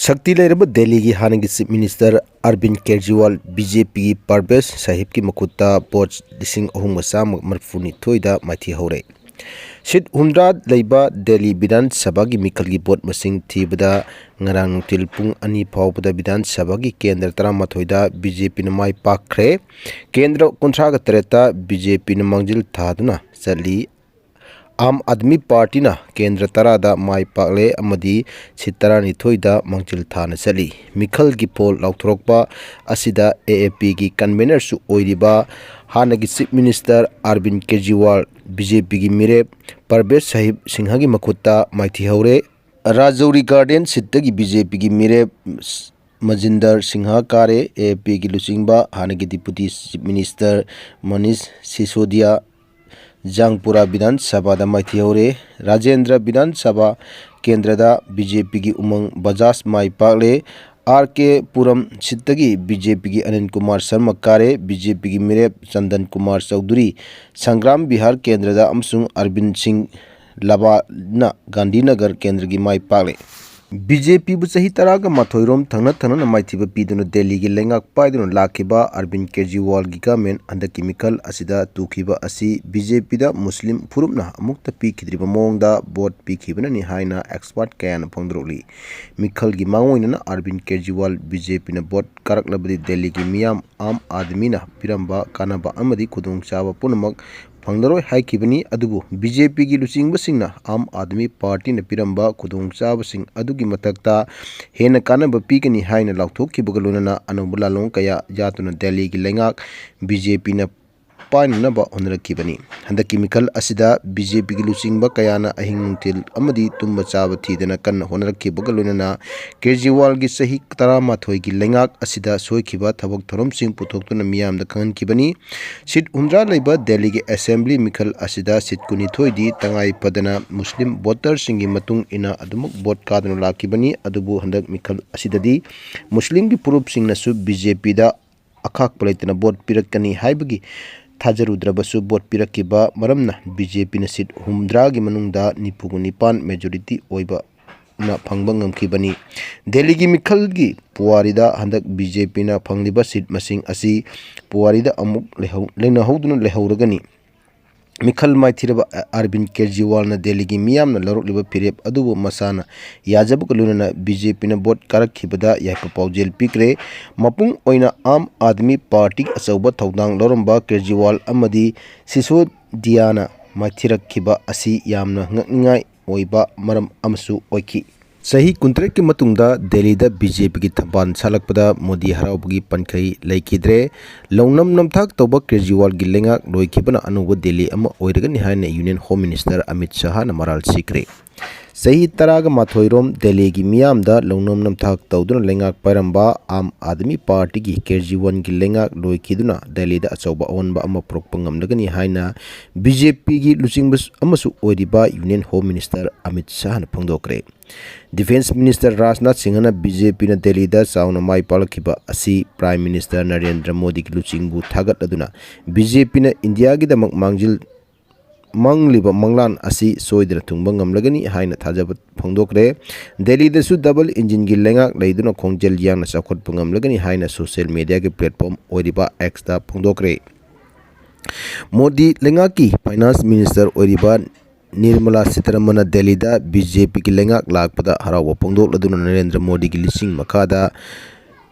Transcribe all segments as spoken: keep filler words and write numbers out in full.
ꯁꯛꯇꯤ ꯂꯩꯔꯕ ꯗꯦꯜꯂꯤꯒꯤ ꯍꯥꯟꯅꯒꯤ Chief Minister ꯑꯔꯕꯤꯟ ꯀꯦꯖ꯭ꯔꯤꯋꯥꯜ ꯕꯤ ꯖꯦ ꯄꯤꯒꯤ ꯄꯔꯕꯦꯁ ꯁꯥꯍꯤꯕꯀꯤ ꯃꯈꯨꯠꯇ ꯚꯣꯠ ꯂꯤꯁꯤꯡ ꯑꯍꯨꯝꯒ ꯆꯥꯝꯃ ꯃꯔꯤꯐꯨꯅꯤꯊꯣꯏꯗ ꯃꯥꯏꯊꯤ ꯍꯧꯔꯦ꯫ ꯁꯤꯠ ꯍꯨꯝꯗ꯭ꯔꯥ ꯂꯩꯕ ꯗꯦꯜꯂꯤ ꯕꯤꯙꯥꯟ ꯁꯚꯥꯒꯤ ꯃꯤꯈꯜꯒꯤ ꯚꯣꯠ ꯃꯁꯤꯡ ꯊꯤꯕꯗ ꯉꯔꯥꯡ ꯅꯨꯡꯊꯤꯜ ꯄꯨꯡ ꯑꯅꯤ ꯐꯥꯎꯕꯗ ꯕꯤꯙꯥꯟ ꯁꯚꯥꯒꯤ ꯀꯦꯟꯗ꯭ꯔ ꯇꯔꯥꯃꯥꯊꯣꯏꯗ ꯕꯤ ꯖꯦ ꯄꯤꯅ ꯃꯥꯏ ꯄꯥꯛꯈ꯭ꯔꯦ꯫ ꯀꯦꯟꯗ꯭ꯔ ꯀꯨꯟꯊ꯭ꯔꯥꯒ ꯇꯔꯦꯠꯇ ꯕꯤ ꯖꯦ ꯄꯤꯅ ꯃꯥꯡꯖꯤꯜ ꯊꯥꯗꯨꯅ ꯆꯠꯂꯤ꯫ ꯑꯥꯝ ꯑꯥꯗꯃꯤ ꯄꯥꯔꯇꯤꯅ ꯀꯦꯟꯗ꯭ꯔ ꯇꯔꯥꯗ ꯃꯥꯏ ꯄꯥꯛꯂꯦ ꯑꯃꯗꯤ ꯁꯤꯠ ꯇꯔꯥꯅꯤꯊꯣꯏꯗ ꯃꯥꯡꯖꯤꯜ ꯊꯥꯅ ꯆꯠꯂꯤ꯫ ꯃꯤꯈꯜꯒꯤ ꯄꯣꯜ ꯂꯥꯎꯊꯣꯔꯛꯄ ꯑꯁꯤꯗ ꯑꯦ ꯑꯦ ꯄꯤꯒꯤ convener-ꯁꯨ ꯑꯣꯏꯔꯤꯕ ꯍꯥꯟꯅꯒꯤ Chief Minister ꯑꯔꯕꯤꯟ ꯀꯦꯖ꯭ꯔꯤꯋꯥꯜ, ꯕꯤ ꯖꯦ ꯄꯤꯒꯤ ꯃꯤꯔꯦꯞ ꯄꯔꯕꯦꯁ ꯁꯥꯍꯤꯕ ꯁꯤꯡꯍꯒꯤ ꯃꯈꯨꯠꯇ ꯃꯥꯏꯊꯤ ꯍꯧꯔꯦ꯫ ꯔꯥꯖꯧꯔꯤ ꯒꯥꯔꯗꯦꯟ ꯁꯤꯠꯇꯒꯤ ꯕꯤ ꯖꯦ ꯄꯤꯒꯤ ꯃꯤꯔꯦꯞ ꯃꯖꯤꯟꯗꯔ ꯁꯤꯡꯍ ꯀꯥꯔꯦ꯫ ꯑꯦ ꯑꯦ ꯄꯤꯒꯤ ꯂꯨꯆꯤꯡꯕ ꯍꯥꯟꯅꯒꯤ Deputy Chief Minister ꯃꯅꯤꯁ ꯁꯤꯁꯣꯗꯤꯌꯥ ꯖꯥꯡꯄꯨꯔꯥ ꯕꯤꯙꯥꯟ ꯁꯚꯥꯗ ꯃꯥꯏꯊꯤ ꯍꯧꯔꯦ꯫ ꯔꯥꯖꯦꯟꯗ꯭ꯔ ꯕꯤꯙꯥꯟ ꯁꯚꯥ ꯀꯦꯟꯗ꯭ꯔꯗ ꯕꯤ ꯖꯦ ꯄꯤꯒꯤ ꯎꯃꯪ ꯕꯖꯥꯖ ꯃꯥꯏ ꯄꯥꯛꯂꯦ꯫ ꯑꯥꯔ ꯀꯦ ꯄꯨꯔꯝ ꯁꯤꯠꯇꯒꯤ ꯕꯤ ꯖꯦ ꯄꯤꯒꯤ ꯑꯅꯤꯜ ꯀꯨꯃꯥꯔ ꯁꯔꯃ ꯀꯥꯔꯦ꯫ ꯕꯤ ꯖꯦ ꯄꯤꯒꯤ ꯃꯤꯔꯦꯞ ꯆꯟꯗꯟ ꯀꯨꯃꯥꯔ ꯆꯧꯙꯨꯔꯤ ꯁꯪꯒ꯭ꯔꯥꯝ ꯕꯤꯍꯥꯔ ꯀꯦꯟꯗ꯭ꯔꯗ ꯑꯃꯁꯨꯡ ꯑꯔꯕꯤꯟ ꯁꯤꯡ ꯂꯕꯥꯅ ꯒꯥꯟꯙꯤꯅꯒꯔ ꯀꯦꯟꯗ꯭ꯔꯒꯤ ꯃꯥꯏ ꯄꯥꯛꯂꯦ꯫ ꯕꯤ ꯖꯦ ꯄꯤꯕꯨ ꯆꯍꯤ ꯇꯔꯥꯒ ꯃꯥꯊꯣꯏꯔꯣꯝ ꯊꯪꯅ ꯊꯪꯅꯅ ꯃꯥꯏꯊꯤꯕ ꯄꯤꯗꯨꯅ ꯗꯦꯜꯂꯤꯒꯤ ꯂꯩꯉꯥꯛ ꯄꯥꯏꯗꯨꯅ ꯂꯥꯛꯈꯤꯕ ꯑꯔꯕꯤꯟ ꯀꯦꯖ꯭ꯔꯤꯋꯥꯜꯒꯤ government ꯍꯟꯗꯛꯀꯤ ꯃꯤꯈꯜ ꯑꯁꯤꯗ ꯇꯨꯈꯤꯕ ꯑꯁꯤ ꯕꯤ ꯖꯦ ꯄꯤꯗ ꯃꯨꯁꯂꯤꯝ ꯐꯨꯔꯨꯞꯅ ꯑꯃꯨꯛꯇ ꯄꯤꯈꯤꯗ꯭ꯔꯤꯕ ꯃꯑꯣꯡꯗ ꯚꯣꯠ ꯄꯤꯈꯤꯕꯅꯅꯤ ꯍꯥꯏꯅ expert ꯀꯌꯥꯅ ꯐꯣꯡꯗꯣꯔꯛꯂꯤ꯫ ꯃꯤꯈꯜꯒꯤ ꯃꯥꯡꯑꯣꯏꯅꯅ ꯑꯔꯕꯤꯟ ꯀꯦꯖ꯭ꯔꯤꯋꯥꯜ ꯕꯤ ꯖꯦ ꯄꯤꯅ ꯚꯣꯠ ꯀꯥꯔꯛꯂꯕꯗꯤ ꯗꯦꯜꯂꯤꯒꯤ ꯃꯤꯌꯥꯝ ꯑꯥꯝ ꯑꯥꯗꯃꯤꯅ ꯄꯤꯔꯝꯕ ꯀꯥꯟꯅꯕ ꯑꯃꯗꯤ ꯈꯨꯗꯣꯡꯆꯥꯕ ꯄꯨꯝꯅꯃꯛ ꯐꯪꯂꯔꯣꯏ ꯍꯥꯏꯈꯤꯕꯅꯤ꯫ ꯑꯗꯨꯕꯨ ꯕꯤ ꯖꯦ ꯄꯤꯒꯤ ꯂꯨꯆꯤꯡꯕꯁꯤꯡꯅ ꯑꯥꯝ ꯑꯥꯗꯃꯤ ꯄꯥꯔꯇꯤꯅ ꯄꯤꯔꯝꯕ ꯈꯨꯗꯣꯡꯆꯥꯕꯁꯤꯡ ꯑꯗꯨꯒꯤ ꯃꯊꯛꯇ ꯍꯦꯟꯅ ꯀꯥꯟꯅꯕ ꯄꯤꯒꯅꯤ ꯍꯥꯏꯅ ꯂꯥꯎꯊꯣꯛꯈꯤꯕꯒ ꯂꯣꯏꯅꯅ ꯑꯅꯧꯕ ꯂꯥꯂꯣꯡ ꯀꯌꯥ ꯌꯥꯠꯇꯨꯅ ꯗꯦꯜꯂꯤꯒꯤ ꯂꯩꯉꯥꯛ ꯕꯤ ꯖꯦ ꯄꯤꯅ ꯄꯥꯏꯅꯅꯕ ꯍꯣꯠꯅꯔꯛꯈꯤꯕꯅꯤ꯫ ꯍꯟꯗꯛꯀꯤ ꯃꯤꯈꯜ ꯑꯁꯤꯗ ꯕꯤ ꯖꯦ ꯄꯤꯒꯤ ꯂꯨꯆꯤꯡꯕ ꯀꯌꯥꯅ ꯑꯍꯤꯡ ꯅꯨꯡꯊꯤꯜ ꯑꯃꯗꯤ ꯇꯨꯝꯕ ꯆꯥꯕ ꯊꯤꯗꯅ ꯀꯟꯅ ꯍꯣꯠꯅꯔꯛꯈꯤꯕꯒ ꯂꯣꯏꯅꯅ ꯀꯦꯖ꯭ꯔꯤꯋꯥꯜꯒꯤ ꯆꯍꯤ ꯇꯔꯥꯃꯥꯊꯣꯏꯒꯤ ꯂꯩꯉꯥꯛ ꯑꯁꯤꯗ ꯁꯣꯏꯈꯤꯕ ꯊꯕꯛ ꯊꯧꯔꯝꯁꯤꯡ ꯄꯨꯊꯣꯛꯇꯨꯅ ꯃꯤꯌꯥꯝꯗ ꯈꯪꯍꯟꯈꯤꯕꯅꯤ꯫ ꯁꯤꯠ ꯍꯨꯝꯗ꯭ꯔꯥ ꯂꯩꯕ ꯗꯦꯜꯂꯤꯒꯤ assembly ꯃꯤꯈꯜ ꯑꯁꯤꯗ ꯁꯤꯠ ꯀꯨꯟꯅꯤꯊꯣꯏꯗꯤ ꯇꯉꯥꯏ ꯐꯗꯅ ꯃꯨꯁꯂꯤꯝ voter-ꯁꯤꯡꯒꯤ ꯃꯇꯨꯡ ꯏꯟꯅ ꯑꯗꯨꯃꯛ ꯚꯣꯠ ꯀꯥꯗꯨꯅ ꯂꯥꯛꯈꯤꯕꯅꯤ꯫ ꯑꯗꯨꯕꯨ ꯍꯟꯗꯛ ꯃꯤꯈꯜ ꯑꯁꯤꯗꯗꯤ ꯃꯨꯁꯂꯤꯝꯒꯤ ꯐꯨꯔꯨꯞꯁꯤꯡꯅꯁꯨ ꯕꯤ ꯖꯦ ꯄꯤꯗ ꯑꯈꯥꯛꯄ ꯂꯩꯇꯅ ꯚꯣꯠ ꯄꯤꯔꯛꯀꯅꯤ ꯍꯥꯏꯕꯒꯤ ꯊꯥꯖꯔꯨꯗ꯭ꯔꯕꯁꯨ ꯚꯣꯠ ꯄꯤꯔꯛꯈꯤꯕ ꯃꯔꯝꯅ ꯕꯤ ꯖꯦ ꯄꯤꯅ ꯁꯤꯠ ꯍꯨꯝꯗ꯭ꯔꯥꯒꯤ ꯃꯅꯨꯡꯗ ꯅꯤꯐꯨꯒ ꯅꯤꯄꯥꯟ majority ꯑꯣꯏꯕ ꯅ ꯐꯪꯕ ꯉꯝꯈꯤꯕꯅꯤ꯫ ꯗꯦꯜꯂꯤꯒꯤ ꯃꯤꯈꯜꯒꯤ ꯄꯨꯋꯥꯔꯤꯗ ꯍꯟꯗꯛ ꯕꯤ ꯖꯦ ꯄꯤꯅ ꯐꯪꯂꯤꯕ ꯁꯤꯠ ꯃꯁꯤꯡ ꯑꯁꯤ ꯄꯨꯋꯥꯔꯤꯗ ꯑꯃꯨꯛ ꯂꯩꯍꯧ-, ꯂꯩꯅꯍꯧꯗꯨꯅ ꯂꯩꯍꯧꯔꯒꯅꯤ꯫ ꯃꯤꯈꯜ ꯃꯥꯏꯊꯤꯔꯕ ꯑ-, ꯑꯔꯕꯤꯟ ꯀꯦꯖꯔꯤꯋꯥꯜꯅ ꯗꯦꯜꯂꯤꯒꯤ ꯃꯤꯌꯥꯝꯅ ꯂꯧꯔꯛꯂꯤꯕ ꯐꯤꯔꯦꯞ ꯑꯗꯨꯕꯨ ꯃꯁꯥꯅ ꯌꯥꯖꯕꯒ ꯂꯣꯏꯅꯅ ꯕꯤ ꯖꯦ ꯄꯤꯅ ꯚꯣꯠ ꯀꯥꯔꯛꯈꯤꯕꯗ ꯌꯥꯏꯐ ꯄꯥꯎꯖꯦꯜ ꯄꯤꯈ꯭ꯔꯦ꯫ ꯃꯄꯨꯡ ꯑꯣꯏꯅ ꯑꯥꯝ ꯑꯥꯗꯃꯤ ꯄꯥꯔꯇꯤꯒꯤ ꯑꯆꯧꯕ ꯊꯧꯗꯥꯡ ꯂꯧꯔꯝꯕ ꯀꯦꯖꯔꯤꯋꯥꯜ ꯑꯃꯗꯤ ꯁꯤꯁꯣꯗꯤꯌꯥꯅ ꯃꯥꯏꯊꯤꯔꯛꯈꯤꯕ ꯑꯁꯤ ꯌꯥꯝꯅ ꯉꯛꯅꯤꯡꯉꯥꯏ ꯑꯣꯏꯕ ꯃꯔꯝ ꯑꯃꯁꯨ ꯑꯣꯏꯈꯤ꯫ ꯆꯍꯤ ꯀꯨꯟꯇꯔꯦꯠꯀꯤ ꯃꯇꯨꯡꯗ ꯗꯦꯜꯂꯤꯗ ꯕꯤ ꯖꯦ ꯄꯤꯒꯤ ꯊꯝꯕꯥꯜ ꯁꯥꯠꯂꯛꯄꯗ ꯃꯣꯗꯤ ꯍꯔꯥꯎꯕꯒꯤ ꯄꯟꯈꯩ ꯂꯩꯈꯤꯗ꯭ꯔꯦ꯫ ꯂꯧꯅꯝ ꯅꯝꯊꯥꯛ ꯇꯧꯕ ꯀꯦꯖꯔꯤꯋꯥꯜꯒꯤ ꯂꯩꯉꯥꯛ ꯂꯣꯏꯈꯤꯕꯅ ꯑꯅꯧꯕ ꯗꯦꯜꯂꯤ ꯑꯃ ꯑꯣꯏꯔꯒꯅꯤ ꯍꯥꯏꯅ ꯌꯨꯅꯤꯌꯟ ꯍꯣꯝ ꯃꯤꯅꯤꯁꯇꯔ ꯑꯃꯤꯠ ꯁꯍꯥꯅ ꯃꯔꯥꯜ ꯁꯤꯈ꯭ꯔꯦ꯫ ꯆꯍꯤ ꯇꯔꯥꯒ ꯃꯥꯊꯣꯏꯔꯣꯝ ꯗꯦꯜꯂꯤꯒꯤ ꯃꯤꯌꯥꯝꯗ ꯂꯧꯅꯝ ꯅꯝꯊꯥꯛ ꯇꯧꯗꯨꯅ ꯂꯩꯉꯥꯛ ꯄꯥꯏꯔꯝꯕ ꯑꯥꯝ ꯑꯥꯗꯃꯤ ꯄꯥꯔꯇꯤꯒꯤ ꯀꯦꯖꯔꯤꯋꯥꯜꯒꯤ ꯂꯩꯉꯥꯛ ꯂꯣꯏꯈꯤꯗꯨꯅ ꯗꯦꯜꯂꯤꯗ ꯑꯆꯧꯕ ꯑꯑꯣꯟꯕ ꯑꯃ ꯄꯨꯔꯛꯄ ꯉꯝꯂꯒꯅꯤ ꯍꯥꯏꯅ ꯕꯤ ꯖꯦ ꯄꯤꯒꯤ ꯂꯨꯆꯤꯡꯕ ꯑꯃꯁꯨ ꯑꯣꯏꯔꯤꯕ ꯌꯨꯅꯤꯌꯟ ꯍꯣꯝ ꯃꯤꯅꯤꯁꯇꯔ ꯑꯃꯤꯠ ꯁꯍꯥꯅ ꯐꯣꯡꯗꯣꯛꯈ꯭ꯔꯦ꯫ ꯗꯤꯐꯦꯟꯁ ꯃꯤꯅꯤꯁꯇꯔ ꯔꯥꯖꯅꯥꯊ ꯁꯤꯡꯍꯅ ꯕꯤ ꯖꯦ ꯄꯤꯅ ꯗꯦꯜꯂꯤꯗ ꯆꯥꯎꯅ ꯃꯥꯏ ꯄꯥꯛꯂꯛꯈꯤꯕ ꯑꯁꯤ ꯄ꯭ꯔꯥꯏꯝ ꯃꯤꯅꯤꯁꯇꯔ ꯅꯔꯦꯟꯗ꯭ꯔ ꯃꯣꯗꯤꯒꯤ ꯂꯨꯆꯤꯡꯕꯨ ꯊꯥꯒꯠꯂꯗꯨꯅ ꯕꯤ ꯖꯦ ꯄꯤꯅ ꯏꯟꯗꯤꯌꯥꯒꯤꯗꯃꯛ ꯃꯥꯡꯖꯤꯜ ꯃꯪꯂꯤꯕ ꯃꯪꯂꯥꯟ ꯑꯁꯤ ꯁꯣꯏꯗꯅ ꯊꯨꯡꯕ ꯉꯝꯂꯒꯅꯤ ꯍꯥꯏꯅ ꯊꯥꯖꯕ ꯐꯣꯡꯗꯣꯛꯈ꯭ꯔꯦ꯫ ꯗꯦꯜꯂꯤꯗꯁꯨ ꯗꯕꯜ ꯏꯟꯖꯤꯟꯒꯤ ꯂꯩꯉꯥꯛ ꯂꯩꯗꯨꯅ ꯈꯣꯡꯖꯦꯜ ꯌꯥꯡꯅ ꯆꯥꯎꯈꯠꯄ ꯉꯝꯂꯒꯅꯤ ꯍꯥꯏꯅ ꯁꯣꯁꯤꯌꯦꯜ ꯃꯤꯗꯤꯌꯥꯒꯤ ꯄ꯭ꯂꯦꯠꯐꯣꯝ ꯑꯣꯏꯔꯤꯕ ꯑꯦꯛꯁꯇ ꯐꯣꯡꯗꯣꯛꯈ꯭ꯔꯦ꯫ ꯃꯣꯗꯤ ꯂꯩꯉꯥꯛꯀꯤ ꯐꯥꯏꯅꯥꯟꯁ ꯃꯤꯅꯤꯁꯇꯔ ꯑꯣꯏꯔꯤꯕ ꯅꯤꯔꯃꯂꯥ ꯁꯤꯇꯥꯔꯥꯃꯟꯅ ꯗꯦꯜꯂꯤꯗ ꯕꯤ ꯖꯦ ꯄꯤꯒꯤ ꯂꯩꯉꯥꯛ ꯂꯥꯛꯄꯗ ꯍꯔꯥꯎꯕ ꯐꯣꯡꯗꯣꯛꯂꯗꯨꯅ ꯅꯔꯦꯟꯗ꯭ꯔ ꯃꯣꯗꯤꯒꯤ ꯂꯤꯁꯤꯡ ꯃꯈꯥꯗ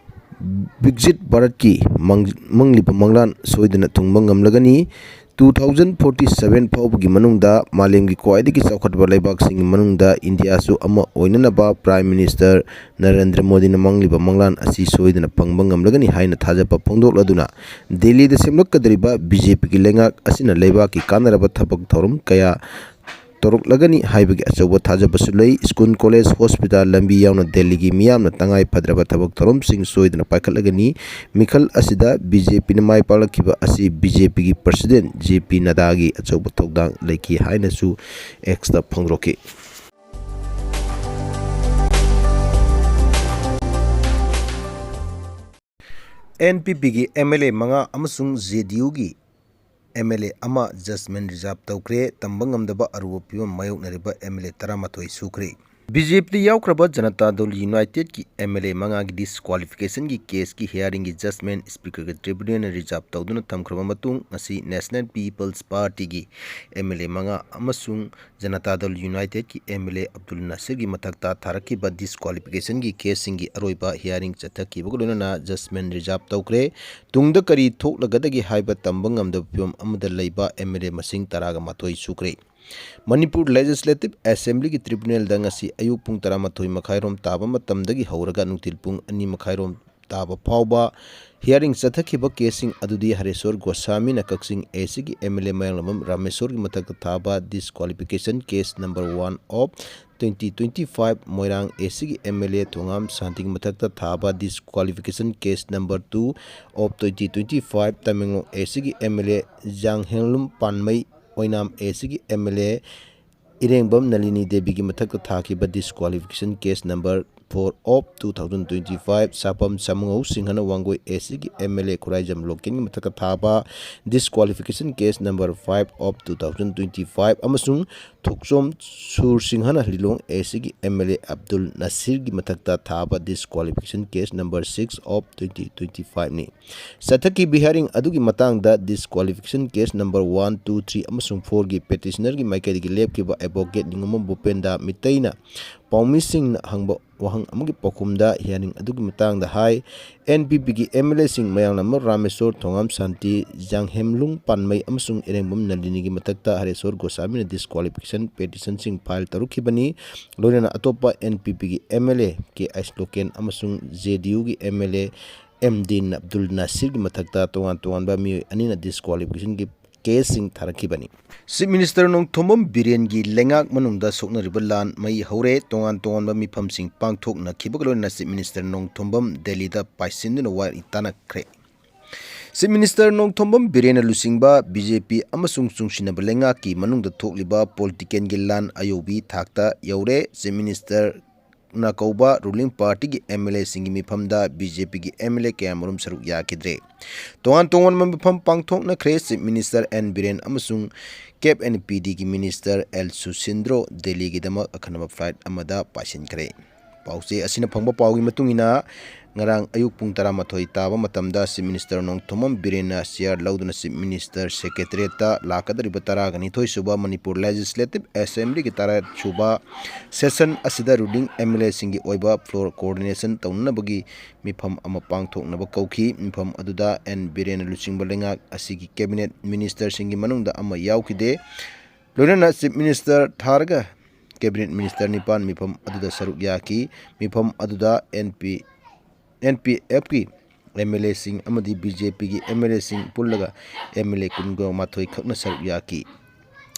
ꯕꯤꯛꯖꯤꯠ ꯚꯥꯔꯠꯀꯤ ꯃꯪ-, ꯃꯪꯂꯤꯕ ꯃꯪꯂꯥꯟ ꯁꯣꯏꯗꯅ ꯊꯨꯡꯕ ꯉꯝꯂꯒꯅꯤ꯫ Two thousand forty seven ꯐꯥꯎꯕꯒꯤ ꯃꯅꯨꯡꯗ ꯃꯥꯂꯦꯝꯒꯤ ꯈ꯭ꯋꯥꯏꯗꯒꯤ ꯆꯥꯎꯈꯠꯄ ꯂꯩꯕꯥꯛꯁꯤꯡꯒꯤ ꯃꯅꯨꯡꯗ ꯏꯟꯗꯤꯌꯥꯁꯨ ꯑꯃ ꯑꯣꯏꯅꯅꯕ ꯄ꯭ꯔꯥꯏꯝ ꯃꯤꯅꯤꯁꯇꯔ ꯅꯔꯦꯟꯗ꯭ꯔ ꯃꯣꯗꯤꯅ ꯃꯪꯂꯤꯕ ꯃꯪꯂꯥꯟ ꯑꯁꯤ ꯁꯣꯏꯗꯅ ꯐꯪꯕ ꯉꯝꯂꯒꯅꯤ ꯍꯥꯏꯅ ꯊꯥꯖꯕ ꯐꯣꯡꯗꯣꯛꯂꯗꯨꯅ ꯗꯦꯜꯂꯤꯗ ꯁꯦꯝꯂꯛꯀꯗꯧꯔꯤꯕ ꯕꯤ ꯖꯦ ꯄꯤꯒꯤ ꯂꯩꯉꯥꯛ ꯑꯁꯤꯅ ꯂꯩꯕꯥꯛꯀꯤ ꯀꯥꯟꯅꯔꯕ ꯊꯕꯛ ꯊꯧꯔꯝ ꯀꯌꯥ ꯇꯧꯔꯛꯂꯒꯅꯤ ꯍꯥꯏꯕꯒꯤ ꯑꯆꯧꯕ ꯊꯥꯖꯕꯁꯨ ꯂꯩ꯫ ꯁ꯭ꯀꯨꯜ, ꯀꯣꯂꯦꯖ, ꯍꯣꯁꯄꯤꯇꯥꯜ, ꯂꯝꯕꯤ ꯌꯥꯎꯅ ꯗꯦꯜꯂꯤꯒꯤ ꯃꯤꯌꯥꯝꯅ ꯇꯉꯥꯏ ꯐꯗ꯭ꯔꯕ ꯊꯕꯛ ꯊꯧꯔꯝꯁꯤꯡ ꯁꯣꯏꯗꯅ ꯄꯥꯏꯈꯠꯂꯒꯅꯤ꯫ ꯃꯤꯈꯜ ꯑꯁꯤꯗ ꯕꯤ ꯖꯦ ꯄꯤꯅ ꯃꯥꯏ ꯄꯥꯛꯂꯛꯈꯤꯕ ꯑꯁꯤ ꯕꯤ ꯖꯦ ꯄꯤꯒꯤ ꯄ꯭ꯔꯁꯤꯗꯦꯟ ꯖꯦ ꯄꯤ ꯅꯗꯥꯒꯤ ꯑꯆꯧꯕ ꯊꯧꯗꯥꯡ ꯂꯩꯈꯤ ꯍꯥꯏꯅꯁꯨ ꯑꯦꯛꯁꯇ ꯐꯣꯡꯗꯣꯔꯛꯈꯤ꯫ ꯑꯦꯟ ꯄꯤ ꯄꯤꯒꯤ ꯑꯦꯝ ꯑꯦꯜ ꯑꯦ ꯃꯉꯥ ꯑꯃꯁꯨꯡ ꯖꯦ ꯗꯤ ꯌꯨꯒꯤ ꯑꯦꯝ ꯑꯦꯜ ꯑꯦ ꯑꯃ ꯖꯁꯃꯤꯟ ꯔꯤꯖꯥꯕ ꯇꯧꯈ꯭ꯔꯦ꯫ ꯇꯝꯕ ꯉꯝꯗꯕ ꯑꯔꯨꯕ ꯐꯤꯕꯝ ꯃꯥꯌꯣꯛꯅꯔꯤꯕ ꯑꯦꯝ ꯑꯦꯜ ꯑꯦ ꯇꯔꯥꯃꯥꯊꯣꯏ ꯁꯨꯈ꯭ꯔꯦ꯫ ꯕꯤ ꯖꯦ ꯄꯤꯗ ꯌꯥꯎꯈ꯭ꯔꯕ ꯖꯅꯇꯥ ꯗꯜ ꯌꯨꯅꯥꯏꯇꯦꯗꯀꯤ ꯑꯦꯝ ꯑꯦꯜ ꯑꯦ ꯃꯉꯥꯒꯤ ꯗꯤꯁꯀ꯭ꯋꯥꯂꯤꯐꯤꯀꯦꯁꯟꯒꯤ ꯀꯦꯁꯀꯤ ꯍꯤꯌꯥꯔꯤꯡꯒꯤ ꯖꯖꯃꯦꯟ ꯁ꯭ꯄꯤꯀꯔꯒꯤ ꯇ꯭ꯔꯤꯕ꯭ꯌꯨꯅꯦꯜꯅ ꯔꯤꯖꯥꯔꯚ ꯇꯧꯗꯨꯅ ꯊꯝꯈ꯭ꯔꯕ ꯃꯇꯨꯡ, ꯉꯁꯤ ꯅꯦꯁꯅꯦꯜ ꯄꯤꯄꯜꯁ ꯄꯥꯔꯇꯤꯒꯤ ꯑꯦꯝ ꯑꯦꯜ ꯑꯦ ꯃꯉꯥ ꯑꯃꯁꯨꯡ ꯖꯅꯇꯥ ꯗꯜ ꯌꯨꯅꯥꯏꯇꯦꯗꯀꯤ ꯑꯦꯝ ꯑꯦꯜ ꯑꯦ ꯑꯕꯗꯨꯜ ꯅꯥꯁꯤꯔꯒꯤ ꯃꯊꯛꯇ ꯊꯥꯔꯛꯈꯤꯕ ꯗꯤꯁꯀ꯭ꯋꯥꯂꯤꯐꯤꯀꯦꯁꯟꯒꯤ ꯀꯦꯁꯁꯤꯡꯒꯤ ꯑꯔꯣꯏꯕ ꯍꯤꯌꯥꯔꯤꯡ ꯆꯠꯊꯈꯤꯕꯒ ꯂꯣꯏꯅꯅ ꯖꯖꯃꯦꯟ ꯔꯤꯖꯥꯔꯚ ꯇꯧꯈ꯭ꯔꯦ꯫ ꯇꯨꯡꯗ ꯀꯔꯤ ꯊꯣꯛꯂꯒꯗꯒꯦ ꯍꯥꯏꯕ ꯇꯝꯕ ꯉꯝꯗꯕ ꯐꯤꯚꯝ ꯑꯃꯗ ꯂꯩꯕ ꯑꯦꯝ ꯑꯦꯜ ꯑꯦ ꯃꯁꯤꯡ ꯇꯔꯥꯒ ꯃꯥꯊꯣꯏ ꯁꯨꯈ꯭ꯔꯦ꯫ ꯃꯅꯤꯄꯨꯔ ꯂꯦꯖꯤꯁꯂꯦꯇꯤꯚ ꯑꯦꯁꯦꯝꯕ꯭ꯂꯤꯒꯤ ꯇ꯭ꯔꯤꯕ꯭ꯌꯨꯅꯦꯜꯗ ꯉꯁꯤ ꯑꯌꯨꯛ ꯄꯨꯡ ꯇꯔꯥꯃꯥꯊꯣꯏ ꯃꯈꯥꯏꯔꯣꯝ ꯇꯥꯕ ꯃꯇꯝꯗꯒꯤ ꯍꯧꯔꯒ ꯅꯨꯡꯊꯤꯜ ꯄꯨꯡ ꯑꯅꯤ ꯃꯈꯥꯏꯔꯣꯝ ꯇꯥꯕ ꯐꯥꯎꯕ ꯍꯤꯌꯥꯔꯤꯡ ꯆꯠꯊꯈꯤꯕ ꯀꯦꯁꯁꯤꯡ ꯑꯗꯨꯗꯤ ꯍꯔꯦꯁꯣꯔ ꯒꯣꯁꯥꯃꯤꯅ ꯀꯛꯆꯤꯡ ꯑꯦ ꯁꯤꯒꯤ ꯑꯦꯝ ꯑꯦꯜ ꯑꯦ ꯃꯌꯥꯡꯂꯝꯕꯝ ꯔꯥꯃꯦꯁꯣꯔꯒꯤ ꯃꯊꯛꯇ ꯊꯥꯕ disqualification case number one of twenty twenty five, Moirang A ꯁꯤꯒꯤ ꯑꯦꯝ ꯑꯦꯜ ꯑꯦ ꯊꯣꯉꯥꯝ ꯁꯥꯟꯇꯤꯒꯤ ꯃꯊꯛꯇ ꯊꯥꯕ disqualification case number two of twenty twenty five, Tamenglong A ꯁꯤꯒꯤ ꯑꯦꯝ ꯑꯦꯜ ꯑꯦ ꯖꯥꯡꯍꯦꯟꯂꯨꯝ ꯄꯥꯟꯃꯩ, ꯑꯣꯏꯅꯥꯝ ꯑꯦ ꯁꯤꯒꯤ ꯑꯦꯝ ꯑꯦꯜ ꯑꯦ ꯏꯔꯦꯡꯕꯝ ꯅꯂꯤꯅꯤ ꯗꯦꯕꯤꯒꯤ ꯃꯊꯛꯇ ꯊꯥꯈꯤꯕ disqualification case number four of two thousand twenty five, Sapam Samungou ꯁꯤꯡꯍꯅ ꯋꯥꯡꯒꯣꯏ ꯑꯦ ꯁꯤꯒꯤ ꯑꯦꯝ ꯑꯦꯜ ꯑꯦ ꯈꯨꯔꯥꯏꯖꯝ ꯂꯣꯀꯦꯟꯒꯤ ꯃꯊꯛꯇ ꯊꯥꯕ disqualification case number five of two thousand twenty five ꯑꯃꯁꯨꯡ ꯊꯣꯛꯆꯣꯝ ꯁꯨꯔ ꯁꯤꯡꯍꯅ ꯂꯤꯂꯣꯡ ꯑꯦ ꯁꯤꯒꯤ ꯑꯦꯝ ꯑꯦꯜ ꯑꯦ ꯑꯕꯗꯨꯜ ꯅꯁꯤꯔꯒꯤ ꯃꯊꯛꯇ ꯊꯥꯕ disqualification case number six of twenty twenty ꯐꯥꯏꯚꯅꯤ꯫ ꯆꯠꯊꯈꯤꯕ ꯍꯤꯌꯥꯔꯤꯡ ꯑꯗꯨꯒꯤ ꯃꯇꯥꯡꯗ disqualification case number one, two, three ꯑꯃꯁꯨꯡ ꯐꯣꯔꯒꯤ ꯄꯦꯇꯤꯁꯅꯔꯒꯤ ꯃꯥꯏꯀꯩꯗꯒꯤ ꯂꯦꯞꯈꯤꯕ ꯑꯦꯗꯚꯣꯀꯦꯠ ꯅꯤꯉꯣꯝꯕꯝ ꯚꯨꯄꯦꯟꯗ ꯃꯤꯇꯩꯅ ꯄꯥꯎꯃꯤꯁꯤꯡꯅ ꯍꯪꯕ ꯋꯥꯍꯪ ꯑꯃꯒꯤ ꯄꯥꯎꯈꯨꯝꯗ ꯍꯤꯌꯥꯔꯤꯡ ꯑꯗꯨꯒꯤ ꯃꯇꯥꯡꯗ ꯍꯥꯏ, ꯑꯦꯟ ꯄꯤ ꯄꯤꯒꯤ ꯑꯦꯝ ꯑꯦꯜ ꯑꯦꯁꯤꯡ ꯃꯌꯥꯡꯂꯝꯕꯝ ꯔꯥꯃꯦꯁꯣꯔ, ꯊꯣꯉꯥꯝ ꯁꯥꯟꯇꯤ, ꯖꯥꯡꯍꯦꯝꯂꯨꯡ ꯄꯥꯟꯃꯩ ꯑꯃꯁꯨꯡ ꯏꯔꯦꯡꯕꯝ ꯅꯂꯤꯅꯤꯒꯤ ꯃꯊꯛꯇ ꯍꯔꯦꯁꯣꯔ ꯒꯣꯁꯥꯃꯤꯅ ꯗꯤꯁꯀ꯭ꯋꯥꯂꯤꯐꯤꯀꯦꯁꯟ ꯄꯦꯇꯤꯁꯟꯁꯤꯡ ꯐꯥꯏꯜ ꯇꯧꯔꯛꯈꯤꯕꯅꯤ꯫ ꯂꯣꯏꯅꯅ ꯑꯇꯣꯞꯄ ꯑꯦꯟ ꯄꯤ ꯄꯤꯒꯤ M L A K H local ꯑꯃꯁꯨꯡ ꯖꯦ ꯗꯤ ꯌꯨꯒꯤ ꯑꯦꯝ ꯑꯦꯜ ꯑꯦ ꯑꯦꯝ ꯗꯤꯟ ꯑꯕꯗꯨꯜ ꯅꯥꯁꯤꯔꯒꯤ ꯃꯊꯛꯇ ꯇꯣꯉꯥꯟ ꯇꯣꯉꯥꯟꯕ ꯃꯤꯑꯣꯏ ꯑꯅꯤꯅ ꯗꯤꯁꯀ꯭ꯋꯥꯂꯤꯐꯤꯀꯦꯁꯟꯒꯤ ꯀꯦꯁꯁꯤꯡ ꯊꯥꯔꯛꯈꯤꯕꯅꯤ꯫ ꯆꯤꯐ ꯃꯤꯅꯤꯁꯇꯔ ꯅꯣꯡꯊꯣꯝꯕꯝ ꯕꯤꯔꯦꯟꯒꯤ ꯂꯩꯉꯥꯛ ꯃꯅꯨꯡꯗ ꯁꯣꯛꯅꯔꯤꯕ ꯂꯥꯟ ꯃꯩ ꯍꯧꯔꯦ꯫ ꯇꯣꯉꯥꯟ ꯇꯣꯉꯥꯟꯕ ꯃꯤꯐꯝꯁꯤꯡ ꯄꯥꯡꯊꯣꯛꯅꯈꯤꯕꯒ ꯂꯣꯏꯅꯅ ꯆꯤꯐ ꯃꯤꯅꯤꯁꯇꯔ ꯅꯣꯡꯊꯣꯝꯕꯝ ꯗꯦꯜꯂꯤꯗ ꯄꯥꯏꯁꯤꯟꯗꯨꯅ ꯋꯥꯔꯤ ꯇꯥꯅꯈ꯭ꯔꯦ꯫ ꯆꯤꯐ ꯃꯤꯅꯤꯁꯇꯔ ꯅꯣꯡꯊꯣꯝꯕꯝ ꯕꯤꯔꯦꯟꯅ ꯂꯨꯆꯤꯡꯕ ꯕꯤ ꯖꯦ ꯄꯤ ꯑꯃꯁꯨꯡ ꯆꯨꯡꯁꯤꯟꯅꯕ ꯂꯩꯉꯥꯛꯀꯤ ꯃꯅꯨꯡꯗ ꯊꯣꯛꯂꯤꯕ ꯄꯣꯂꯤꯇꯤꯀꯦꯜꯒꯤ ꯂꯥꯟ ꯑꯌꯧꯕꯤ ꯊꯥꯛꯇ ꯌꯧꯔꯦ꯫ ꯆꯤꯐ ꯃꯤꯅꯤꯁꯇꯔ ꯅ ꯀꯧꯕ ꯔꯨꯂꯤꯡ ꯄꯥꯔꯇꯤꯒꯤ ꯑꯦꯝ ꯑꯦꯜ ꯑꯦꯁꯤꯡꯒꯤ ꯃꯤꯐꯝꯗ ꯕꯤ ꯖꯦ ꯄꯤꯒꯤ ꯑꯦꯝ ꯑꯦꯜ ꯑꯦ ꯀꯌꯥꯃꯔꯨꯝ ꯁꯔꯨꯛ ꯌꯥꯈꯤꯗ꯭ꯔꯦ꯫ ꯇꯣꯉꯥꯟ ꯇꯣꯉꯥꯟꯕ ꯃꯤꯐꯝ ꯄꯥꯡꯊꯣꯛꯅꯈ꯭ꯔꯦ꯫ ꯆꯤꯐ ꯃꯤꯅꯤꯁꯇꯔ ꯑꯦꯟ ꯕꯤꯔꯦꯟ ꯑꯃꯁꯨꯡ ꯀꯦꯞ ꯑꯦꯟ ꯄꯤ ꯗꯤꯒꯤ ꯃꯤꯅꯤꯁꯇꯔ ꯑꯦꯜ ꯁꯨꯁꯤꯟꯗ꯭ꯔꯣ ꯗꯦꯜꯂꯤꯒꯤꯗꯃꯛ ꯑꯈꯟꯅꯕ ꯐ꯭ꯂꯥꯏꯠ ꯑꯃꯗ ꯄꯥꯏꯁꯤꯟꯈ꯭ꯔꯦ꯫ ꯄꯥꯎꯆꯦ ꯑꯁꯤꯅ ꯐꯪꯕ ꯄꯥꯎꯒꯤ ꯃꯇꯨꯡ ꯏꯟꯅ, ꯉꯔꯥꯡ ꯑꯌꯨꯛ ꯄꯨꯡ ꯇꯔꯥꯃꯥꯊꯣꯏ ꯇꯥꯕ ꯃꯇꯝꯗ ꯆꯤꯐ ꯃꯤꯅꯤꯁꯇꯔ ꯅꯣꯡꯊꯣꯝꯕꯝ ꯕꯤꯔꯦꯟꯅ ꯆꯤꯌꯥꯔ ꯂꯧꯗꯨꯅ ꯆꯤꯐ ꯃꯤꯅꯤꯁꯇꯔ ꯁꯦꯀ꯭ꯔꯦꯇꯔꯤꯌꯦꯠꯇ ꯂꯥꯛꯀꯗꯧꯔꯤꯕ ꯇꯔꯥꯒ ꯅꯤꯊꯣꯏ ꯁꯨꯕ ꯃꯅꯤꯄꯨꯔ ꯂꯦꯖꯤꯁꯂꯦꯇꯤꯚ ꯑꯦꯁꯦꯝꯕ꯭ꯂꯤꯒꯤ ꯇꯔꯥ ꯁꯨꯕ ꯁꯦꯁꯟ ꯑꯁꯤꯗ ꯔꯨꯂꯤꯡ ꯑꯦꯝ ꯑꯦꯜ ꯑꯦꯁꯤꯡꯒꯤ ꯑꯣꯏꯕ ꯐ꯭ꯂꯣꯔ ꯀꯣꯑꯣꯔꯗꯤꯅꯦꯁꯟ ꯇꯧꯅꯅꯕꯒꯤ ꯃꯤꯐꯝ ꯑꯃ ꯄꯥꯡꯊꯣꯛꯅꯕ ꯀꯧꯈꯤ꯫ ꯃꯤꯐꯝ ꯑꯗꯨꯗ ꯑꯦꯟ ꯕꯤꯔꯦꯟꯅ ꯂꯨꯆꯤꯡꯕ ꯂꯩꯉꯥꯛ ꯑꯁꯤꯒꯤ ꯀꯦꯕꯤꯅꯦꯠ ꯃꯤꯅꯤꯁꯇꯔꯁꯤꯡꯒꯤ ꯃꯅꯨꯡꯗ ꯑꯃ ꯌꯥꯎꯈꯤꯗꯦ꯫ ꯂꯣꯏꯅꯅ ꯆꯤꯐ ꯃꯤꯅꯤꯁꯇꯔ ꯊꯥꯔꯒ ꯀꯦꯕꯤꯅꯦꯠ ꯃꯤꯅꯤꯁꯇꯔ ꯅꯤꯄꯥꯟ ꯃꯤꯐꯝ ꯑꯗꯨꯗ ꯁꯔꯨꯛ ꯌꯥꯈꯤ꯫ ꯃꯤꯐꯝ ꯑꯗꯨꯗ ꯑꯦꯟ ꯄꯤ, ꯑꯦꯟ ꯄꯤ ꯑꯦꯐꯀꯤ ꯑꯦꯝ ꯑꯦꯜ ꯑꯦꯁꯤꯡ ꯑꯃꯗꯤ ꯕꯤ ꯖꯦ ꯄꯤꯒꯤ ꯑꯦꯝ ꯑꯦꯜ ꯑꯦꯁꯤꯡ ꯄꯨꯜꯂꯒ ꯑꯦꯝ ꯑꯦꯜ ꯑꯦ ꯀꯨꯟꯒ ꯃꯥꯊꯣꯏ ꯈꯛꯅ ꯁꯔꯨꯛ ꯌꯥꯈꯤ꯫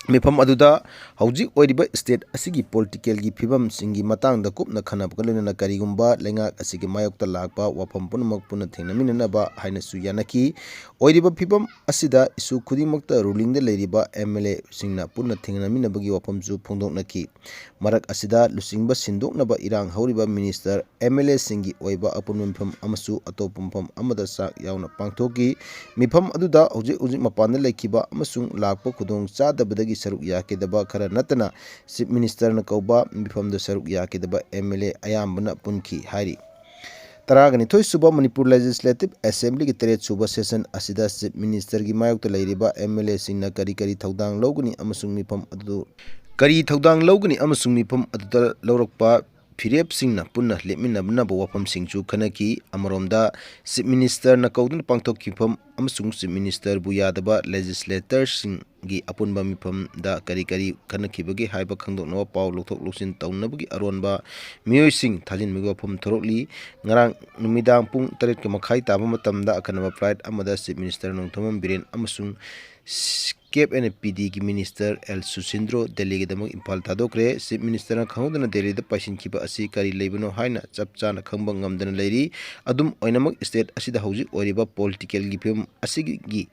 ꯃꯤꯐꯝ ꯑꯗꯨꯗ ꯍꯧꯖꯤꯛ ꯑꯣꯏꯔꯤꯕ ꯁ꯭ꯇꯦꯠ ꯑꯁꯤꯒꯤ ꯄꯣꯂꯤꯇꯤꯀꯦꯜꯒꯤ ꯐꯤꯕꯝꯁꯤꯡꯒꯤ ꯃꯇꯥꯡꯗ ꯀꯨꯞꯅ ꯈꯟꯅꯕꯒ ꯂꯣꯏꯅꯅ ꯀꯔꯤꯒꯨꯝꯕ ꯂꯩꯉꯥꯛ ꯑꯁꯤꯒꯤ ꯃꯥꯌꯣꯛꯇ ꯂꯥꯛꯄ ꯋꯥꯐꯝ ꯄꯨꯝꯅꯃꯛ ꯄꯨꯟꯅ ꯊꯦꯡꯅꯃꯤꯟꯅꯅꯕ ꯍꯥꯏꯅꯁꯨ ꯌꯥꯅꯈꯤ꯫ ꯑꯣꯏꯔꯤꯕ ꯐꯤꯕꯝ ꯑꯁꯤꯗ ꯏꯁꯨ ꯈꯨꯗꯤꯡꯃꯛꯇ ꯔꯨꯂꯤꯡꯗ ꯂꯩꯔꯤꯕ ꯑꯦꯝ ꯑꯦꯜ ꯑꯦꯁꯤꯡꯅ ꯄꯨꯟꯅ ꯊꯦꯡꯅꯃꯤꯟꯅꯕꯒꯤ ꯋꯥꯐꯝꯁꯨ ꯐꯣꯡꯗꯣꯛꯅꯈꯤ꯫ ꯃꯔꯛ ꯑꯁꯤꯗ ꯂꯨꯆꯤꯡꯕ ꯁꯤꯟꯗꯣꯛꯅꯕ ꯏꯔꯥꯡ ꯍꯧꯔꯤꯕ ꯃꯤꯅꯤꯁꯇꯔ, ꯑꯦꯝ ꯑꯦꯜ ꯑꯦꯁꯤꯡꯒꯤ ꯑꯣꯏꯕ ꯑꯄꯨꯟꯕ ꯃꯤꯐꯝ ꯑꯃꯁꯨ ꯑꯇꯣꯞꯄ ꯃꯐꯝ ꯑꯃꯗ ꯆꯥꯛ ꯌꯥꯎꯅ ꯄꯥꯡꯊꯣꯛꯈꯤ꯫ ꯃꯤꯐꯝ ꯑꯗꯨꯗ ꯍꯧꯖꯤꯛ ꯍꯧꯖꯤꯛ ꯃꯄꯥꯟꯗ ꯂꯩꯈꯤꯕ ꯑꯃꯁꯨꯡ ꯂꯥꯛꯄ ꯈꯨꯗꯣꯡ ꯆꯥꯗꯕꯗꯒꯤ ꯁꯔꯨꯛ ꯌꯥꯈꯤꯗꯕ ꯈꯔ ꯅꯠꯇꯅ ꯆꯤꯐ ꯃꯤꯅꯤꯁꯇꯔꯅ ꯀꯧꯕ ꯃꯤꯐꯝꯗ ꯁꯔꯨꯛ ꯌꯥꯈꯤꯗꯕ ꯑꯦꯝ ꯑꯦꯜ ꯑꯦ ꯑꯌꯥꯝꯕꯅ ꯄꯨꯟꯈꯤ ꯍꯥꯏꯔꯤ꯫ ꯇꯔꯥꯒ ꯅꯤꯊꯣꯏ ꯁꯨꯕ ꯃꯅꯤꯄꯨꯔ ꯂꯦꯖꯤꯁꯂꯦꯇꯤꯚ ꯑꯦꯁꯦꯝꯕ꯭ꯂꯤꯒꯤ ꯇꯔꯦꯠ ꯁꯨꯕ ꯁꯦꯁꯟ ꯑꯁꯤꯗ ꯆꯤꯐ ꯃꯤꯅꯤꯁꯇꯔꯒꯤ ꯃꯥꯌꯣꯛꯇ ꯂꯩꯔꯤꯕ ꯑꯦꯝ ꯑꯦꯜ ꯑꯦꯁꯤꯡꯅ ꯀꯔꯤ ꯀꯔꯤ ꯊꯧꯗꯥꯡ ꯂꯧꯒꯅꯤ ꯑꯃꯁꯨꯡ ꯃꯤꯐꯝ ꯑꯗꯨ ꯀꯔꯤ ꯊꯧꯗꯥꯡ ꯂꯧꯒꯅꯤ ꯑꯃꯁꯨꯡ ꯃꯤꯐꯝ ꯑꯗꯨꯗ ꯂꯧꯔꯛꯄ ꯐꯤꯔꯦꯞꯁꯤꯡꯅ ꯄꯨꯟꯅ ꯂꯦꯞꯃꯤꯟꯅꯅꯕ ꯋꯥꯐꯝꯁꯤꯡꯁꯨ ꯈꯟꯅꯈꯤ꯫ ꯑꯃꯔꯣꯝꯗ ꯆꯤꯐ ꯃꯤꯅꯤꯁꯇꯔꯅ ꯀꯧꯗꯨꯅ ꯄꯥꯡꯊꯣꯛꯈꯤꯕ ꯃꯤꯐꯝ ꯑꯃꯁꯨꯡ ꯆꯤꯐ ꯃꯤꯅꯤꯁꯇꯔꯕꯨ ꯌꯥꯗꯕ ꯂꯦꯖꯤꯁꯂꯦꯇꯔꯁꯤꯡꯒꯤ ꯑꯄꯨꯟꯕ ꯃꯤꯐꯝꯗ ꯀꯔꯤ ꯀꯔꯤ ꯈꯟꯅꯈꯤꯕꯒꯦ ꯍꯥꯏꯕ ꯈꯪꯗꯣꯛꯅꯕ ꯄꯥꯎ ꯂꯧꯊꯣꯛ ꯂꯧꯁꯤꯟ ꯇꯧꯅꯕꯒꯤ ꯑꯔꯣꯟꯕ ꯃꯤꯑꯣꯏꯁꯤꯡ ꯊꯥꯖꯤꯟꯕꯒꯤ ꯋꯥꯐꯝ ꯊꯣꯔꯛꯂꯤ꯫ ꯉꯔꯥꯡ ꯅꯨꯃꯤꯗꯥꯡ ꯄꯨꯡ ꯇꯔꯦꯠꯀ ꯃꯈꯥꯏ ꯇꯥꯕ ꯃꯇꯝꯗ ꯑꯈꯟꯅꯕ ꯐ꯭ꯂꯥꯏꯠ ꯑꯃꯗ ꯆꯤꯐ ꯃꯤꯅꯤꯁꯇꯔ ꯅꯣꯡꯊꯣꯝꯕꯝ ꯕꯤꯔꯦꯟ ꯑꯃꯁꯨꯡ ꯀꯦꯞ ꯑꯦꯟ ꯄꯤ ꯗꯤꯒꯤ ꯃꯤꯅꯤꯁꯇꯔ ꯑꯦꯜ ꯁꯨꯁꯤꯟꯗ꯭ꯔꯣ ꯗꯦꯜꯂꯤꯒꯤꯗꯃꯛ ꯏꯝꯐꯥꯜ ꯊꯥꯗꯣꯛꯈ꯭ꯔꯦ꯫ ꯆꯤꯐ ꯃꯤꯅꯤꯁꯇꯔꯅ ꯈꯪꯍꯧꯗꯅ ꯗꯦꯜꯂꯤꯗ ꯄꯥꯏꯁꯤꯟꯈꯤꯕ ꯑꯁꯤ ꯀꯔꯤ ꯂꯩꯕꯅꯣ ꯍꯥꯏꯅ ꯆꯞ ꯆꯥꯅ ꯈꯪꯕ ꯉꯝꯗꯅ ꯂꯩꯔꯤ꯫ ꯑꯗꯨꯝ ꯑꯣꯏꯅꯃꯛ, ꯁ꯭ꯇꯦꯠ ꯑꯁꯤꯗ ꯍꯧꯖꯤꯛ ꯑꯣꯏꯔꯤꯕ ꯄꯣꯂꯤꯇꯤꯀꯦꯜꯒꯤ ꯐꯤꯕꯝ ꯑꯁꯤꯒꯤ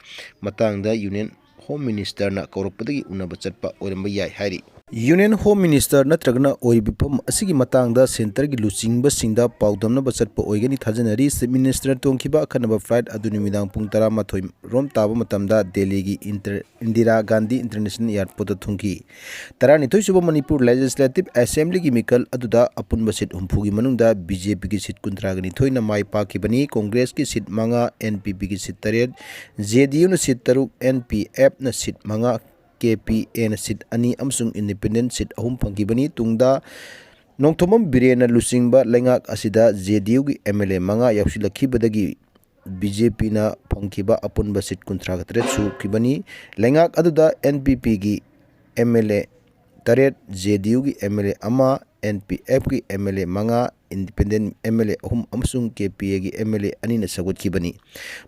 ꯃꯇꯥꯡꯗ ꯌꯨꯅꯤꯌꯟ ꯍꯣꯝ ꯃꯤꯅꯤꯁꯇꯔꯅ ꯀꯧꯔꯛꯄꯗꯒꯤ ꯎꯅꯕ ꯆꯠꯄ ꯑꯣꯏꯔꯝꯕ ꯌꯥꯏ ꯍꯥꯏꯔꯤ꯫ Union Home Minister ꯅꯠꯇ꯭ꯔꯒꯅ ꯑꯣꯏꯔꯤꯕ ꯃꯐꯝ ꯑꯁꯤꯒꯤ ꯃꯇꯥꯡꯗ centreꯒꯤ ꯂꯨꯆꯤꯡꯕꯁꯤꯡꯗ ꯄꯥꯎꯗꯝꯅꯕ ꯆꯠꯄ ꯑꯣꯏꯒꯅꯤ ꯊꯥꯖꯅꯔꯤ꯫ Chief Minister ꯇꯣꯡꯈꯤꯕ ꯑꯈꯟꯅꯕ flight ꯑꯗꯨ ꯅꯨꯃꯤꯗꯥꯡ ꯄꯨꯡ ꯇꯔꯥꯃꯥꯊꯣꯏ ꯔꯣꯝ ꯇꯥꯕ ꯃꯇꯝꯗ ꯗꯦꯜꯂꯤꯒꯤ ꯏꯟꯇꯔ-, ꯏꯟꯗꯤꯔꯥ ꯒꯥꯟꯙꯤ International Airportꯇ ꯊꯨꯡꯈꯤ꯫ ꯇꯔꯥꯅꯤꯊꯣꯏ ꯁꯨꯕ ꯃꯅꯤꯄꯨꯔ Legislative Assemblyꯒꯤ ꯃꯤꯈꯜ ꯑꯗꯨꯗ ꯑꯄꯨꯟꯕ seat ꯍꯨꯝꯐꯨꯒꯤ ꯃꯅꯨꯡꯗ BJPꯒꯤ seat ꯀꯨꯟꯊ꯭ꯔꯥꯒ ꯅꯤꯊꯣꯏꯅ ꯃꯥꯏ ꯄꯥꯛꯈꯤꯕꯅꯤ꯫ Congressꯀꯤ seat ꯃꯉꯥ, NPPꯒꯤ seat ꯇꯔꯦꯠ, JDUꯅ seat ꯇꯔꯨꯛ, NPFꯅ seat ꯃꯉꯥ, KPAꯅ seat ꯑꯅꯤ ꯑꯃꯁꯨꯡ independent seat ꯑꯍꯨꯝ ꯐꯪꯈꯤꯕꯅꯤ꯫ ꯇꯨꯡꯗ ꯅꯣꯡꯊꯣꯝꯕꯝ ꯕꯤꯔꯦꯟꯅ ꯂꯨꯆꯤꯡꯕ ꯂꯩꯉꯥꯛ ꯑꯁꯤꯗ JDUꯒꯤ MLA ꯃꯉꯥ ꯌꯥꯎꯁꯤꯜꯂꯛꯈꯤꯕꯗꯒꯤ BJPꯅ ꯐꯪꯈꯤꯕ ꯑꯄꯨꯟꯕ seat ꯀꯨꯟꯊ꯭ꯔꯥꯒ ꯇꯔꯦꯠ ꯁꯨꯈꯤꯕꯅꯤ꯫ ꯂꯩꯉꯥꯛ ꯑꯗꯨꯗ NPPꯒꯤ MLA ꯇꯔꯦꯠ, JDUꯒꯤ MLA ꯑꯃ, NPFꯀꯤ MLA ꯃꯉꯥ, independent MLA ꯑꯍꯨꯝ ꯑꯃꯁꯨꯡ KPAꯒꯤ MLA ꯑꯅꯤꯅ ꯁꯧꯒꯠꯈꯤꯕꯅꯤ꯫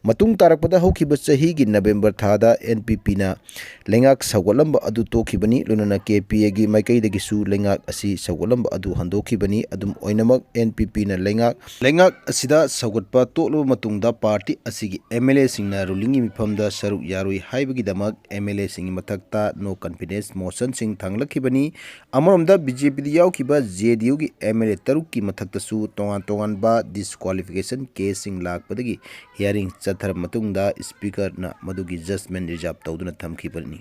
ꯃꯇꯨꯡ ꯇꯥꯔꯛꯄꯗ ꯍꯧꯈꯤꯕ ꯆꯍꯤꯒꯤ November ꯊꯥꯗ NPPꯅ ꯂꯩꯉꯥꯛ ꯁꯧꯒꯠꯂꯝꯕ ꯑꯗꯨ ꯇꯣꯛꯈꯤꯕꯅꯤ꯫ ꯂꯣꯏꯅꯅ KPAꯒꯤ ꯃꯥꯏꯀꯩꯗꯒꯤꯁꯨ ꯂꯩꯉꯥꯛ ꯑꯁꯤ ꯁꯧꯒꯠꯂꯝꯕ ꯑꯗꯨ ꯍꯟꯗꯣꯛꯈꯤꯕꯅꯤ꯫ ꯑꯗꯨꯝ ꯑꯣꯏꯅꯃꯛ, NPPꯅ ꯂꯩꯉꯥꯛ, ꯂꯩꯉꯥꯛ ꯑꯁꯤꯗ ꯁꯧꯒꯠꯄ ꯇꯣꯛꯂꯕ ꯃꯇꯨꯡꯗ party ꯑꯁꯤꯒꯤ MLAꯁꯤꯡꯅ rulingꯒꯤ ꯃꯤꯐꯝꯗ ꯁꯔꯨꯛ ꯌꯥꯔꯣꯏ ꯍꯥꯏꯕꯒꯤꯗꯃꯛ MLAꯁꯤꯡꯒꯤ ꯃꯊꯛꯇ no confidence motionꯁꯤꯡ ꯊꯥꯡꯒꯠꯂꯛꯈꯤꯕꯅꯤ꯫ ꯑꯃꯔꯣꯝꯗ, BJPꯗ ꯌꯥꯎꯈꯤꯕ JDUꯒꯤ MLA ꯇꯔꯨꯛꯀꯤ ꯃꯊꯛꯇꯁꯨ ꯇꯣꯉꯥꯟ ꯇꯣꯉꯥꯟꯕ disqualification caseꯁꯤꯡ ꯂꯥꯛꯄꯗꯒꯤ hearing ꯆꯠꯊꯔꯕ ꯃꯇꯨꯡꯗ Speakerꯅ ꯃꯗꯨꯒꯤ judgment reserve ꯇꯧꯗꯨꯅ ꯊꯝꯈꯤꯕꯅꯤ꯫